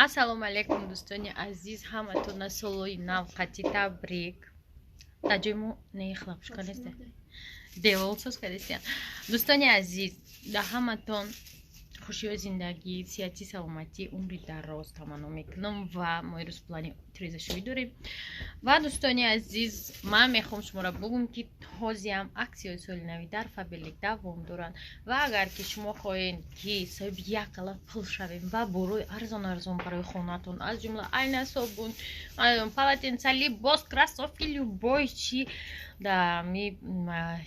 Ассалому алайкум, дӯстони азиз, ҳаматона солои нав қати табрик. Дар ҷои мо не хлапушка нест. Девол соз кардестиян. Дӯстони азиз, дар ҳаматон хушиҳои зиндагӣ, сиҳати, саломатӣ, умри дароз таманно мекунам ва мо ирӯз плани тирезашӯӣ дорем. Ва дӯстони азиз, ман мехоҳам шуморо бугум, ки ҳозиам аксияҳои соли нави дар Фаберлик давом доранд ва агар ки шумо хоҳед, ки соҳиби як кала пул шавем ва борои арзон арзон барои хонатон, аз ҷумла айна, собун, полотенца, либос, кроссовки, любой чи да ми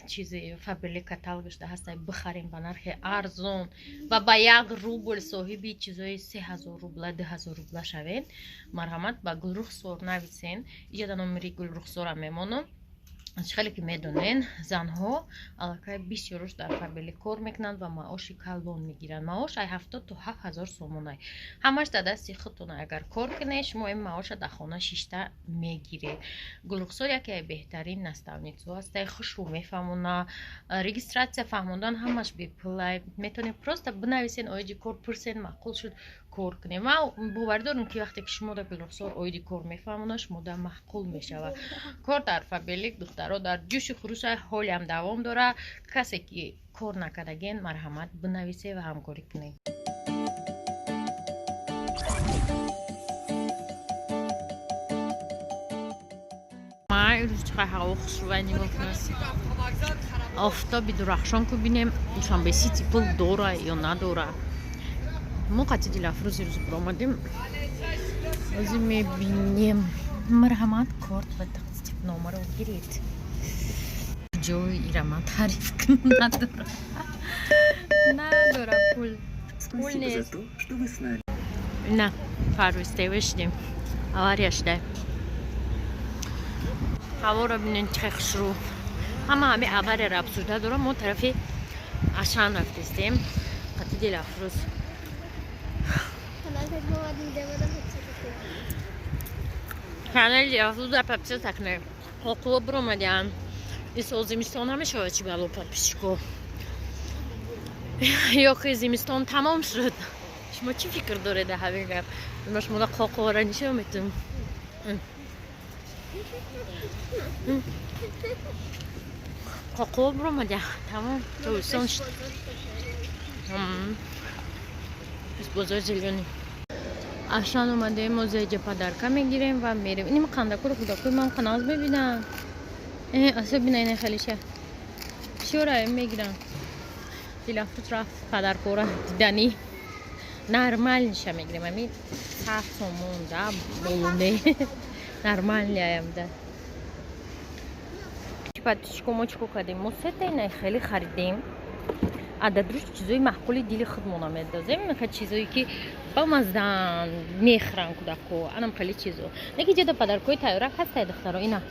чизи Фаберлик каталогаш да ҳаста, бихарем ба нархи арзон ва ба 1 рубл соҳиби чизои 3000 рубла, 2000 рубла шавед, марҳамат, ба Гулрухсор нависен. Иҷода номери Гулрухсора мемонам. Хеле ки медонен, занҳо аллакай бисёруш дар Фаберлик кор мекунанд ва маоши калон мегиранд. Маош ай 70 то 7000 сомонай. Ҳамаш дар дасти худтон. Агар кор кунед, шумо ин маоша дар хона шишта мегиред. Гулрухсор яке ай беҳтарин наставницо ҳастай, хушрӯ мефаҳмона, регистрация фаҳмондан ҳамаш бепулай. Метавонед просто бинависен, оиди кор пурсен, маъқул шуд, кор кунем. Ман боварӣ дорам, ки вақте ки шумо дар Гулрухсор оиди кор мефаҳмона, шумо дар маъқул мешавад. Кор дар Фаберлик, духтаро, дар ҷӯши хуруша ҳолиам давом дорад. Касе ки кор накардаген, марҳамат, бинависе ва ҳамкорӣ кунед. Имрӯз чӣ қадр ҳаво хушрӯвай, нигоҳ кунед, офтоби дурахшон ку. Бинем, Душанбе Сити пул дора ё надора. Мо қати Дилафрӯз ирӯз биромадем, ҳозир мебинем. Марҳамат, корт ва тақсимномаро гиред. Ҷои ира ман таъриф надора, надора пул, пул нест. На парвистева шидем, авария шуда. Ҳаворо бинен, чӣ хел хушрӯ. Ҳама ҳами аварияро обсужда дорам. Мо тарафи Ашан рафтестем қати Дилафрӯз. Канали Дилафрӯза подписаться кунед. Ҳоқуло биромадиам. Ин сол зимистон намешавад, чӣ бало, подписчико, ё ки зимистон тамом шуд? Шумо чӣ фикр доред дар ҳамин гап? Ма шумода қоқовара нишон метум. Қоқова биромадя, тамом, тобистон шуд. Бозори зелёный Ашан омадем. Мо зеҷа подарка мегирем ва мерем. Иним қандакуро кӯдакои ман қаназ мебинам. Особенно ина хелиша чора мегирам. Дилафрӯз рафт подаркора диданӣ. Нормальныйша мегирем, ами 100 сомон да болуне, нормальный аямда. Подписчико, мо чико кардем? Мо сета ина хеле харидем, а дар дуруш чизои маъқули дили худмона медозем, чизое ки бамаздан мехӯранд кӯдако, анам хеле чизо. Неки ҷода подаркои тайёрак ҳастай, духтаро. Ина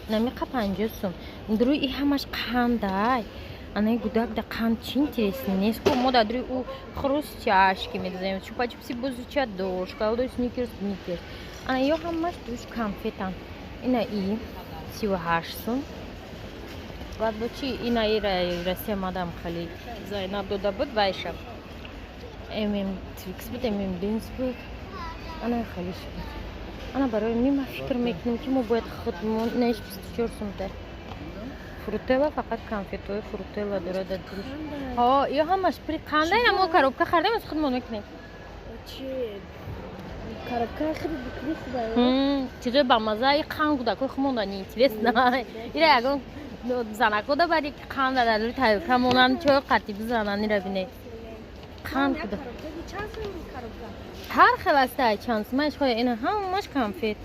намиқа 50 сум. Дуруи и ҳамаш қандай, анаи гудак да қанд чи интересный нест ку. Мо дар дуруи ӯ хрустяшки медозем, чупа-чупси бузича дор, шоколадои Сникерс, Сникерс. Ана ё ҳамаш дуруш конфетан. Ина и 38 сум. Баъд бо чи ина ира Россия мадам хеле Зайнаб дода буд, вайша Твикс буд, Денс буд, ана хеле буд. Ана барои ми ма фикр мекунем, ки мо бояд худмон. Инаиш 24 сумта. Фрутела, фақат конфетҳои Фрутела дорад дар дуруш. Ҳо, ё ҳамаш при қандай. Мо коробка харидем, аз худмон мекунем. Коробка хеле бикунӣ хуб. Чизои бамаза и қанд кӯдакои худмон да неинтересно. Ира ягон занако да бари ки қанда дар рӯи тайёрка монанд, чой қатӣ бизананд. Ира бине, қанд куда ҳар хел астай, чанд сумаш хоя. Ина ҳамаш конфет.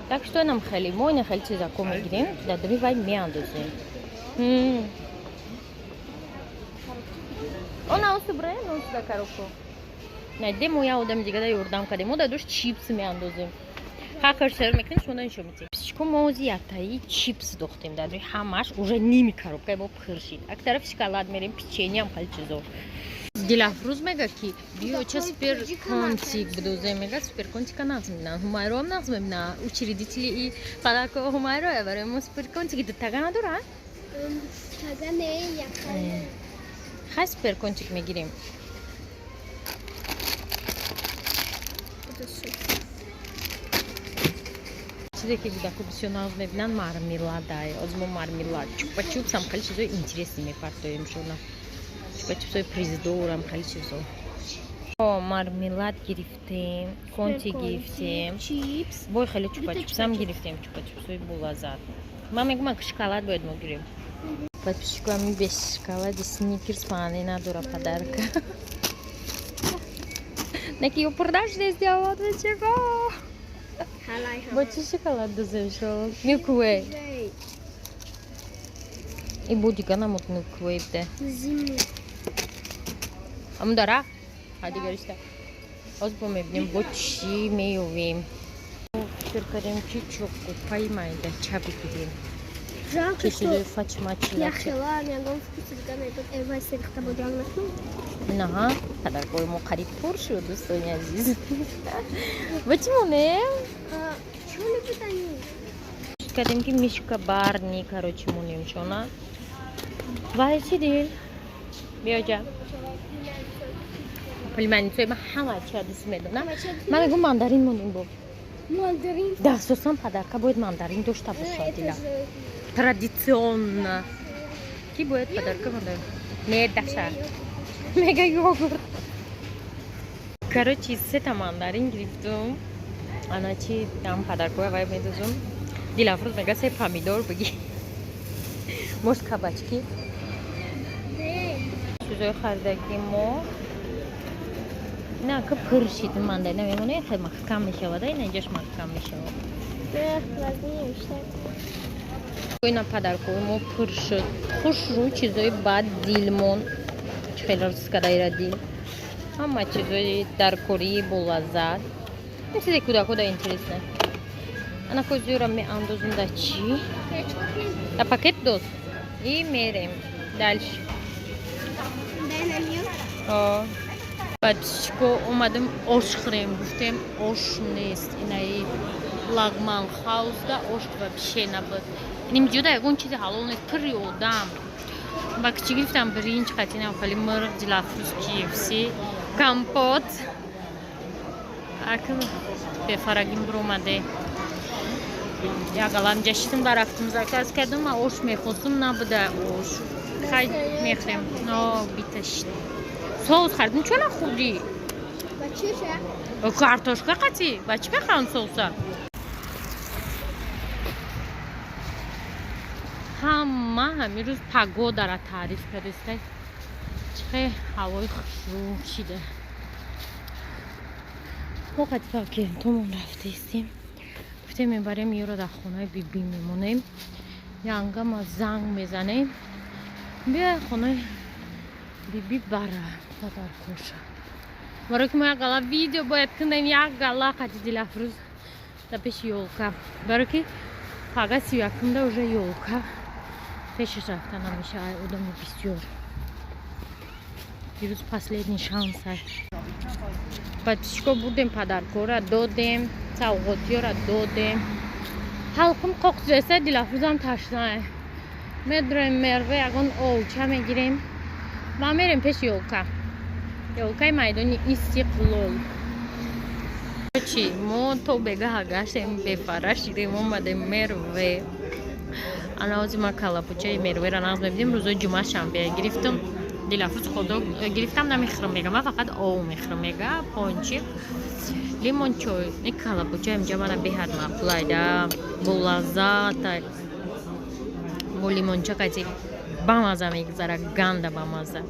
Так что инам хеле мо ина хеле чизако мегирем, дар дури вай меандозем. Она усу браен, усу да коробку найдем. Мо як одами дига да ёрдам кардем. Мо дар душ чипс меандозем. Хакар сер мекунем, шумо нишон медиҳем. Псичко, мо ози яктаи чипс дохтем дар дуи, ҳамаш уже ними коробкаи мо пур шид. Ак тараф шоколад мерем, печеньеам хеле чизо. Дилафрӯз мега, ки биё, ча супер контик бидозем. Мега, супер контика нағз мебинам, Ҳумайроам нағз мебинам. Учредители и подарко Ҳумайроя. Барои мо супер контики дутага надора. Тага не, яка. Хай, супер контик мегирем. Чизе ки кӯдако бисёр нағз мебинанд, мармеладай. Оз мо мармелад, чупа-чупсам хеле чизои интересный мепартоем шона. Чупа-чупсои приздорам хеле чизо. Мармелад гирифтем, конти гирифтем. Чипс. Бой хеле чупа-чупсам гирифтем, чупа-чупсои болаззат. Ман мегӯям, шоколад бояд мо гирем. Подписчиками, без шоколади Сникерс маъне надора подарка. Неки ё продаж не сделала, чего? Бо чӣ шоколад дозем шо? Milky Way. И бо дига намуд Milky Way бде. Зимний. Аму дара? А дигаришта. Ҳозир бо мебинем, бо чӣ меёвем. Фикр кардем, ки чокопай майдача бигирем. Жалко, Чизои что фачмачи. я хела, ягон вкуси дига найдут. Эвай серихта бо ҷанг накун. Наҳа, подаркои мо қариб пур шуд, дӯстони азиз. Ба чӣ монем? Чего любят они? Кардем, ки мишка Барни, короче, монем шона. Вай, чӣ дил? Биёҷа. Племянницои ман ҳама чия дӯст медонам. Ман мегӯм, мандарин монем бо. Мандарин. Да, асосан подарка бояд мандарин дошта бошад, дила. Традиционно. Ки бояд подарка мандарин? Не, даша. Мега йогурт. Короче, сета мандарин гирифтум. Ана чи там подаркоя вай медозум. Дилафрӯз мега, се помидор бигир. Может, кабачки? Чизои харидаги мо. На, ка пур шид мандарина мемонад, хеле маҳкам мешавад, ина инҷаш маҳкам мешавад. Ина подаркои мо пур шуд. Хушрӯ чизои бад дилмон. Чӣ хеле рискадаира дил. Ҳама чизои даркории болаззат. Ин чизе кӯдако да интересно. Ана козиёра меандозум да чӣ? Да пакет доз. И мерем. Дальше. Подписчико, омадем ош хӯрем. Гуфтем, ош нест. Инаи Лагман Хаусда ош вообще набуд. Иним ҷода ягон чизи ҳалол нест. Пурри одам. Ба кичи гирифтам биринҷ қатинам хали мирғ, Дилафрӯз KFC, компот. Акн бефарагим биромаде. Як алам ҷашитим ба рафтум, заказ кардам, ма ош мехостум, набуда ош. Хай, мехӯрем. Но биташит. Соус хардим, чо нахӯрдӣ? Картошка қатӣ. Ба чӣ мехӯранд соуса? Ҳама ҳамин рӯз погодара таъриф кардистай. Чӣ хел ҳавои хушрӯ шида. Мо қатифа клиентомон рафтаистем. Гуфтем, мебарем ёро, дар хонаи бибӣ мемонем. Янгама занг мезанем. Биё хонаи бибӣ бара падаркоша. Барои ки мо як гала видео бояд кунем, як гала қати Дилафрӯз дар пеши ёлка. Барои ки пага 31-умда уже ёлка пешаш рафта намешавад, одами бисёр. Дирӯз последний шанс. Подписчико, бурдем подаркора додем, савғотиёра додем. Ҳалқум қоқзеса, Дилафрӯзам ташнае. Медроем Мерве, ягон овча мегирем ва мерем пеши ёлка. Ёлкаи майдони Истиқлол. Чи мо то бегаҳа гаштем, бефара шидем, омадем Мерве. Ана ҳозир ма калапучаи Мервера нағз мебинем. Рӯзои ҷумъа, шанбе гирифтам. Дилафрӯз хот-дог гирифтам, намехӯрам мега, ман фақат ов мехӯрам мега, пончик, лимон чой. Не, калапуча инҷа мана беҳад маъқулайда, болаззата, бо лимонча кати бамаза мегузара, ганда бамаза.